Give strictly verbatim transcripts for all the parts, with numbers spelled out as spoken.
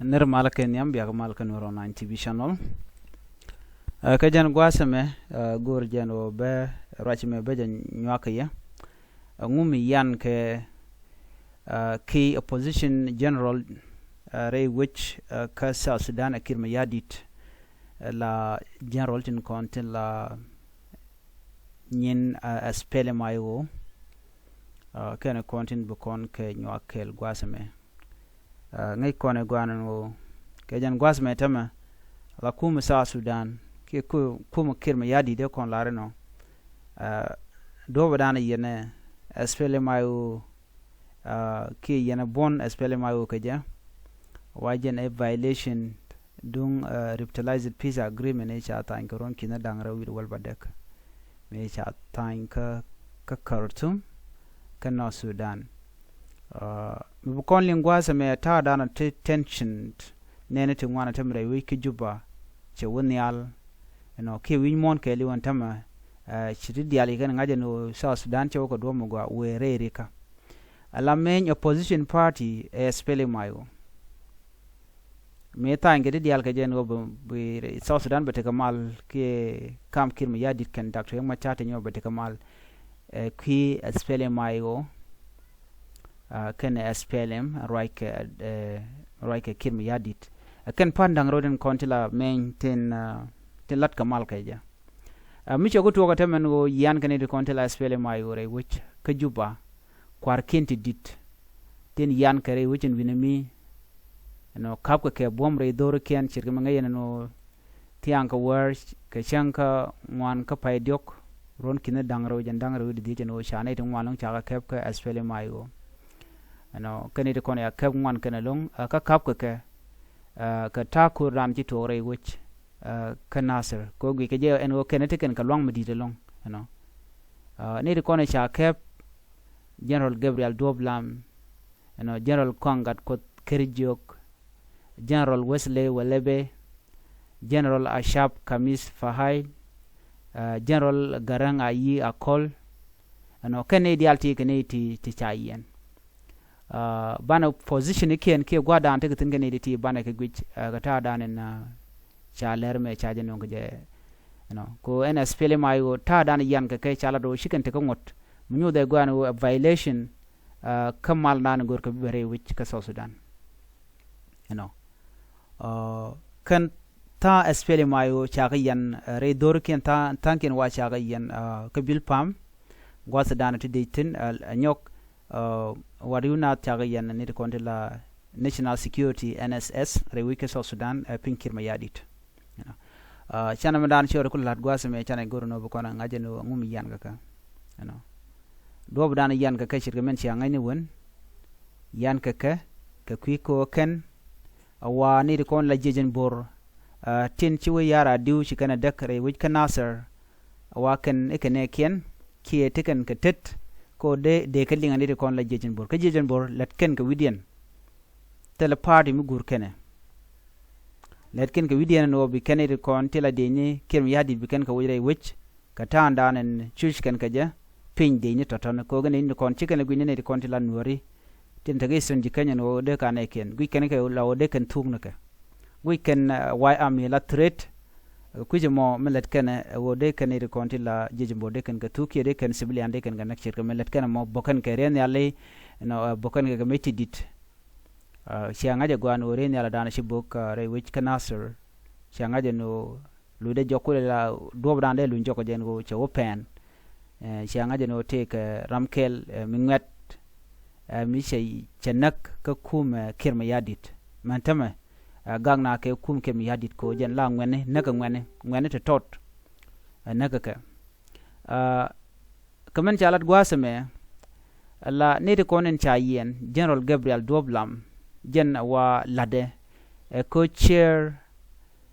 Nir mal kɛ nhiam, biak mal kɛ Nuɛr Online T V channel. Ɛ, kä jɛn gua̱a̱th ɛmɛ, ɛ, go̱o̱r jɛn ɣöö bɛ ruac ɛmɛ bɛ jɛ nyuak kɛ yɛ. Ɛ, ŋu mi yan kɛ, ɛ, key opposition general, ɛ, rɛy wec, ɛ, kä South Sudan, ɛ Kiir Mayardit, ɛ, la general tin kɔn tin la nyin, ɛ, SPLM-IO, ɛ, kɛnɛ kɔn tin bi kɔn kɛ nyuak kɛɛl gua̱a̱th ɛmɛ. Ɛ, ŋäc kɔn ɛ gua̱a̱n ɛn ɣöö kɛ jɛn gua̱a̱th ɛmɛ täämɛ, la kumɛ South Sudan kiɛ ku-, kumɛ Kiir Mayardit ɛ kɔn lar inɔ, ɛ, duɔ̱ɔ̱p ɛ da̱a̱n ɛ yɛn ɛ SPLM-IO, ɛ, kiɛ yɛn ɛ buɔ̱n SPLM-IO kɛ jɛ. Wa jɛn ɛ violation duŋ, ɛ, revitalized peace agreement i̱ ca tha̱a̱ny kɛ ruɔ̱n ki̱n da̱ŋ rɛw wi̱cdɛ wäl bädäk, mi ca tha̱a̱ny kä, kä Khartoum, kä North Sudan. Ɛ, mi bi kɔn liŋ gua̱a̱th ɛmɛ ta̱a̱ da̱a̱n ɔ te tension nɛɛni ti ŋuan ɔ täämɛ rɛy wec kä Juba cɛ wä nhial. Ɛnɔ kiɛ wi̱c muɔ̱ɔ̱n kɛɛliw ɛn täämɛ, ɛ, ci ti diaal kɛ kɛn ŋa̱c ɛn ɣöö South Sudan cɛ wä kɛ duɔ̱ɔ̱p mi gɔaa wëë rɛy rikä. Ala mɛny opposition party ɛ SPLM-IO. Mi tha̱a̱ny kɛ ti diaal kɛ jɛn ɣöö bi, bi South Sudan bɛ tekɛ mal kiɛ kam Kiir Mayardit kɛn Doctor Riek Machar ti nyɔk bɛ tekɛ mal, ɛ, kui̱ SPLM-IO, ɛ, kɛnɛ SPLM ruac kɛ, ɛ, ruac kɛ Kiir Mayardit. Ɛ, kɛn pa̱n da̱ŋ rɛw tin kɔn ti la mɛny tin, ɛ, tin la̱t kɛ mal kɛ jɛ. Ɛ, mi cɛ ku tuɔɔk ɛ täämɛ ɛn ɣöö yian kɛn ti kɔn ti la SPLM-IO rɛy wec kä Juba, kua̱rkiɛn ti di̱t tin yian kɛ rɛy wec ɛn wi̱nɛ mi, ɛnɔ, ka̱pkɛ kɛ buɔ̱m rɛy dho̱rikiɛn ce̱tkɛ mi ŋäc yɛn ɛn ɣöö thia̱a̱ŋ kɛ wäär kɛ cäŋ kä ŋuan kä pay diɔ̱k ruɔ̱n ki̱n da̱ŋ rɛw jɛn da̱ŋ rɛw wi̱cdɛ dhieec ɛn ɣöö ca nɛy ti ŋuan ɛlɔ̱ŋ ca kɛ kɛp kä SPLM-IO. Ɛnɔ, kɛn ti kɔn ya kɛp ŋuan kɛn ɛlɔ̱ŋ, ɛ, kä ka̱pkɛ kɛ, ɛ, kɛ ta̱a̱ ko̱r da̱a̱n ci tuɔɔk rɛy wec, ɛ, kä Nasir. Kɛ ɣöö guic kɛ jɛ ɛn ɣöö kɛn ti kɛn kɛ lua̱ŋ mi di̱i̱t ɛlɔ̱ŋ, ɛnɔ. Ɛ, nɛy ti kɔn ca kɛp General Gabriel Duop Lam, ɛnɔ, General Kuaŋ Gatkuoth Kerijiok, General Wesley Welebe, General Ashab Kamis Fahai, ɛ, General Garang Ayi Akol, ɛnɔ, kɛn nɛy diaal ti kɛ nɛy ti, ti ca yiɛn. Ɛ, banɛ position ikiɛn kiɛ gua̱a̱th da̱a̱n tekɛ thi̱n kɛ nɛy ti ti banɛ kɛ guic, ɛ, kɛ ta̱a̱ da̱a̱n ɛn, ɛ, ca lɛr mɛ ca jɛ nöŋ kɛ jɛ, ɛnɔ. Kɛ ɣöö ɛn SPLM-IO ta̱a̱ da̱a̱n yian kɛ kɛ ca lat ɣöö ci kɛn tekɛ ŋuɔ̱t. Mi nyuuth ɛ gua̱a̱n ɣöö ɛ violation, ɛ, kä mal da̱a̱n go̱r kɛ bi bɛ rɛy wec kä South Sudan. Ɛnɔ. Ɛ, kɛn tha̱a̱ SPLM-IO ca kɛ yian, ɛ, rɛy dho̱rikiɛn tha̱a̱, tha̱a̱ŋkiɛn wa ca kɛ yian, ɛ, kä Bilpam. Gua̱a̱th da̱a̱n ti dec thi̱n, ɛ, ɛ nyɔk, ɛ, wat ri̱w naath ca kɛ yian ni ti kɔn ti la National Security, N S S, rɛy wec kä South Sudan, ɛ, piny Kiir Mayardit. Ɛnɔ. Ɛ, canɛ mi da̱a̱n cɔɔr ku la̱t gua̱a̱th ɛmɛ canɛ go̱r ɛn ɣöö bi kɔn ɛ ŋa̱c ɛn ɣöö ŋu mi yian kɛ kɛ. Ɛnɔ. Duɔ̱ɔ̱p da̱a̱n yian kɛ kɛ ce̱tkɛ min cia ŋa̱c ni wen. Yian kɛ kɛ, kɛ kui̱ kɛ ɣöö kɛn, ɛ, wa ni ti kɔn la jiɛc ɛn bo̱r, ɛ, tin ci wee ya̱r a diw ci kɛn ɛ däk rɛy wec kä Nasir. Ɛ wa kɛn i̱ kɛ nɛɛkiɛn kiɛ ti kɛn kɛ tet kɛ ɣöö dee, dee kɛ liŋ a ni ti kɔn la jiɛc ɛn bo̱r. Kä jiɛc ɛn bo̱r lät kɛn kɛ wi̱diɛn. Thilɛ party mi guur kɛnɛ. Lɛt kɛn kɛ wi̱diɛn ɛn ɣöö bi kɛn i̱ ti kɔn ti la diecni Kiir Mayardit bi kɛn kɛ wec rɛy wec kɛ ta̱a̱ŋdan ɛn cuc kɛn kɛ jɛ piny diecni tɔ̱tɔ̱ni. Kɛ ɣöö kɛn i̱ ti kɔn ci kɛn ɛ gui̱cni nɛy ti kɔn ti la Nuääri tin tekɛ Eastern Jikäny ɛn ɣöö dee ka nɛɛkiɛn guic kɛn kɛ la ɣöö dee kɛn thuuk ni kɛ. Guic kɛn, ɛ, White Army la threat, ɛ, kui̱c ɛmɔ mi lät kɛn ɛ ɣöö dee kɛn i̱ ti kɔn ti la jiec ɛn bo̱r dee kɛn kɛ thuuk kiɛ dee kɛn civilian dee kɛn kɛ näk ce̱tkɛ mi lät kɛn ɛmɔ bä kɛn kɛ riɛn nhial i̱, ɛnɔ, ɛ, bä kɛn kɛ kɛ mec ti di̱t. Ɛ, cia ŋa̱c ɛ gua̱a̱n ɣöö rɛy nhial ɛ da̱a̱n ci bo̱k, ɛ, rɛy wec kä Nasir. Cia ŋa̱c ɛn ɣöö luc dee jɔk kulɛ la duɔ̱ɔ̱p da̱a̱n dee luny jɔk ɛ jɛn ɣöö cɛ wä pɛn. Ɛ, cia ŋa̱c ɛn ɣöö tëëkɛ ram kɛl, ɛ, mi ŋuɛ̈t, ɛ, mi cɛ, cɛ näk kä kum, ɛ, Kiir Mayardit. Mɛn tämɛ, ɛ, gak na kɛ kum Kiir Mayardit kɛ ɣöö jɛn la ŋuɛ̈tni, näk ɛ ŋuɛ̈tni, ŋuɛ̈tni ti tɔt. Ɛ, näk ɛ kɛ. Ɛ, Kɛ min ca lat gua̱a̱th ɛmɛ, la nɛy ti kɔn in ca yiɛn, General Gabriel Duop Lam, jɛn a wa la̱tdɛ, ɛ co-chair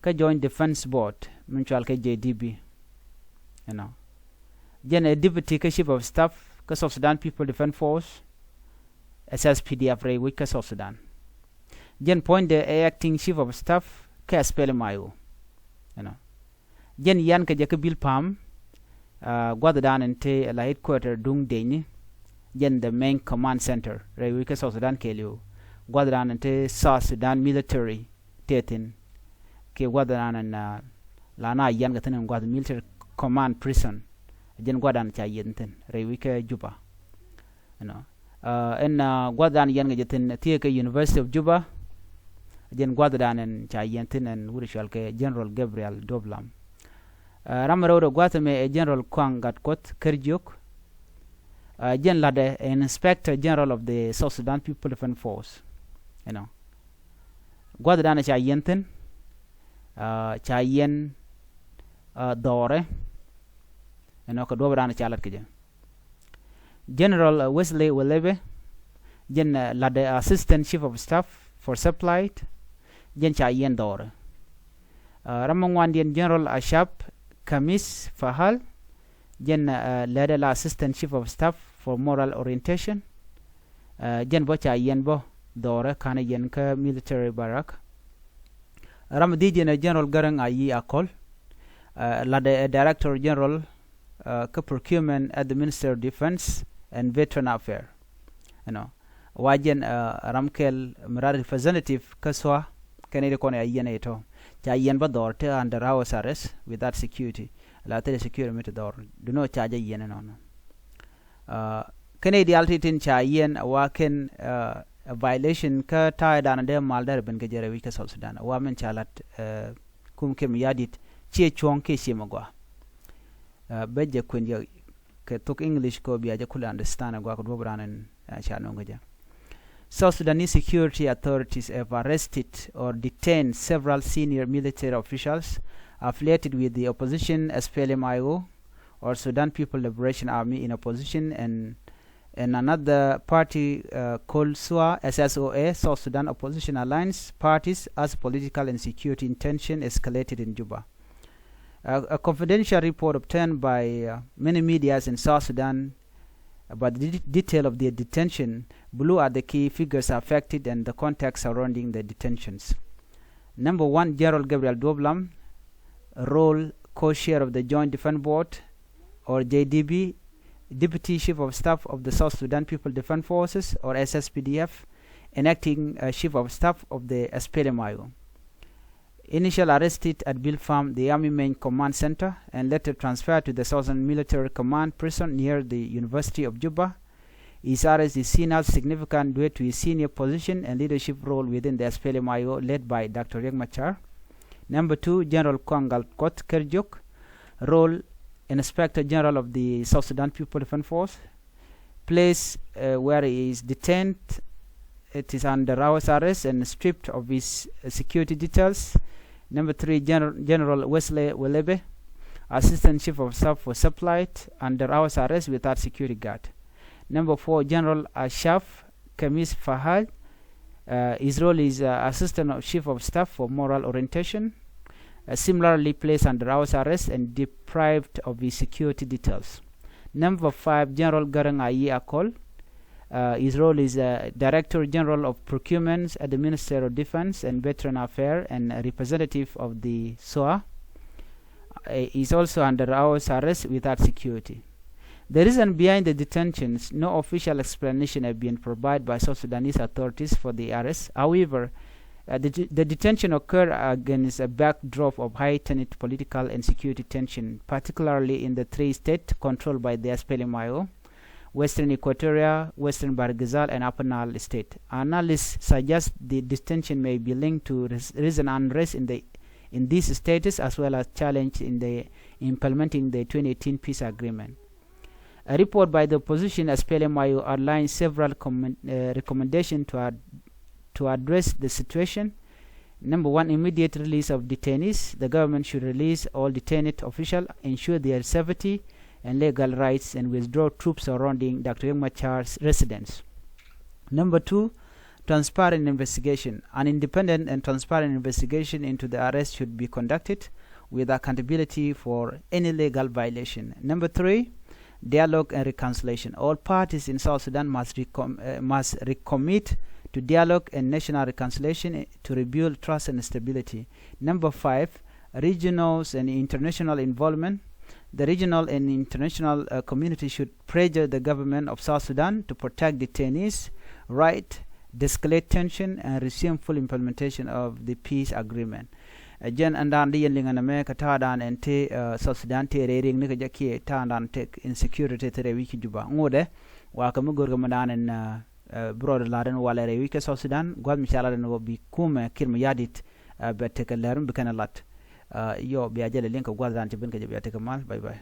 kä Joint Defence Board min cɔal kɛ J D B. You know. Jɛn ɛ deputy kä Chief of Staff kä South Sudan People Defence Force, S S P D F rɛy wec kä South Sudan. Jɛn puɔ̱nydɛ ɛ acting Chief of Staff kä S P L M I O. You know. Jɛn yian kɛ jɛ kä Bilpam, ah, gua̱thdan in te la headquarter duŋ diecni. Jɛn the main command center rɛy wec kä South Sudan kɛɛliw. gua̱thdan ti South Sudan military tëë thi̱n, kiɛ gua̱thdan in la na yiɛn kɛ thi̱n in gua̱th military command prison. Jɛn gua̱thdan ca yiɛn thi̱n rɛy wi̱c kä Juba. Ɛn gua̱thdan yiɛn kɛ jɛ thi̱n thiee kɛ University of Juba. Jɛn gua̱thdan in ca yiɛn thi̱n ɛn wut cual kɛ General Gabriel Duop Lam. Ram rɛw rɛ gua̱th ɛmɛ ɛ General Kuang Gatkuoth Kärjiök. Jɛn la̱tdɛ ɛ Inspector General of the South Sudan People Defense Force. Ɛnɔ gua̱thdan ca yiɛn thi̱n, ca yiɛn dhɔrɛ. Ɛnɔ kɛ duɔ̱pdan ca lat kɛ jɛ. General Wesley Welebe, jɛn la̱tdɛ Assistant Chief of Staff for Supply, jɛn ca yiɛn dhɔrɛ. Ram mi ŋuandiɛn General Ashap Kamis Fahal, jɛn la̱tdɛ la Assistant Chief of Staff for Moral Orientation. Jɛn bä ca yiɛn bä dhɔrɛ, ka̱n yiɛn kä military barrack. Ram mi dhieec jɛn ɛ General Garang Ayi Akol, la̱tdɛ ɛ Director General kä Procurement at the Ministry of Defense and Veteran Affairs. Ɛnɔ wa jɛn ram kɛl mi rat representative kä SSOA, kɛn i̱ di kɔn ya yiɛn i̱ tɔ ca yiɛn bä dhɔr ti under house arrest without security. La thilɛ security mi ti dhɔr, dunɔ ca jɛ yiɛn inɔnɔ. Kɛn i̱ diaal ti tin ca yiɛn wa kɛn a violation kä ta̱a̱ i̱ danɔ dee mal dɛr ben kɛ jɛ rɛy wi̱c kä South Sudan wa min ca lat kum kɛ mi ya̱di̱t ciɛ cuɔ̱ŋ kiɛ ciɛ mi gɔaa. Bɛ jɛ kuën yɛ kɛ thok English kɛ bia jɛ kulɛ understand ɛ guak duɔp ran in ca no̱ŋ kɛ jɛ. South Sudanese security authorities have arrested or detained several senior military officials affiliated with the opposition S P L M I O or Sudan People Liberation Army in opposition and, and another party called SSOA, S S O A, South Sudan Opposition Alliance parties as political and security tension escalated in Juba. A confidential report obtained by many medias in South Sudan about the detail of their detention blew out the key figures affected and the context surrounding the detentions. Number one, General Gabriel Duop Lam, role co-chair of the Joint Defense Board or J D B, Deputy Chief of Staff of the South Sudan People Defense Forces or S S P D F, and acting Chief of Staff of the S P L M I O. Initially arrested at Bilpam, the army main command center, and later transferred to the Southern Military Command prison near the University of Juba. His arrest is seen as significant due to his senior position and leadership role within the S P L M I O led by Doctor Riek Machar. Number two, General Kuang Gatkuoth Kärjiök, role Inspector General of the South Sudan People Defense Force, place where he is detained, it is under house arrest and stripped of his security details. Number three, General Wesley Welebe, Assistant Chief of Staff for Supply, under house arrest without security guard. Number four, General Ashaf Kamis Fahal, his role is Assistant Chief of Staff for Moral Orientation, similarly placed under house arrest and deprived of his security details. Number five, General Garang Ayi Akol. His role is Director General of Procurement at the Ministry of Defense and Veteran Affairs and a representative of the SSOA. He is also under house arrest without security. The reason behind the detentions, no official explanation have been provided by South Sudanese authorities for the arrest. However, the detention occurred against a backdrop of heightened political and security tension, particularly in the three states controlled by the S P L M I O, Western Equatoria, Western Bahr el Ghazal, and Upper Nile State. Analysts suggest the detention may be linked to recent unrest in the in these states as well as challenge in the implementing the twenty eighteen peace agreement. A report by the opposition S P L M I O outlines several recommendations to, ad to address the situation. Number one, immediate release of detainees. The government should release all detained officials, ensure their safety and legal rights, and withdraw troops surrounding Doctor Riek Machar's residence. Number two, transparent investigation. An independent and transparent investigation into the arrest should be conducted with accountability for any legal violation. Number three, dialogue and reconciliation. All parties in South Sudan must, recom uh, must recommit to dialogue and national reconciliation to rebuild trust and stability. Number five, regional and international involvement. The regional and international uh, community should pressure the government of South Sudan to protect detainees' right de-escalate tension and resume full implementation of the peace agreement. Ɛ jɛn ɛn daan di yɛn liŋ ɛn ɛmɛ kɛ ta̱a̱ daan ɛn ti South Sudan ti rɛy riɛk ni kɛ jɛ kiɛ ta̱a̱ daan tek insecurity ti rɛy wi̱c ki Juba ŋotdɛ. Wa kɛ mi go̱rkɛ mi daan ɛn bi rɔɔdɛ lat ɛn walɛ rɛy wi̱c kɛ South Sudan gua̱th mi ca lat ɛn wä bi kumɛ Kiir Mayardit bɛ tekɛ lɛr mi bi kɛn ɛ lat. Yɔ bia jɛ lɛ liŋ kɛ gua̱th daan ci ben kɛ jɛ bia tekɛ mal. Bye bye.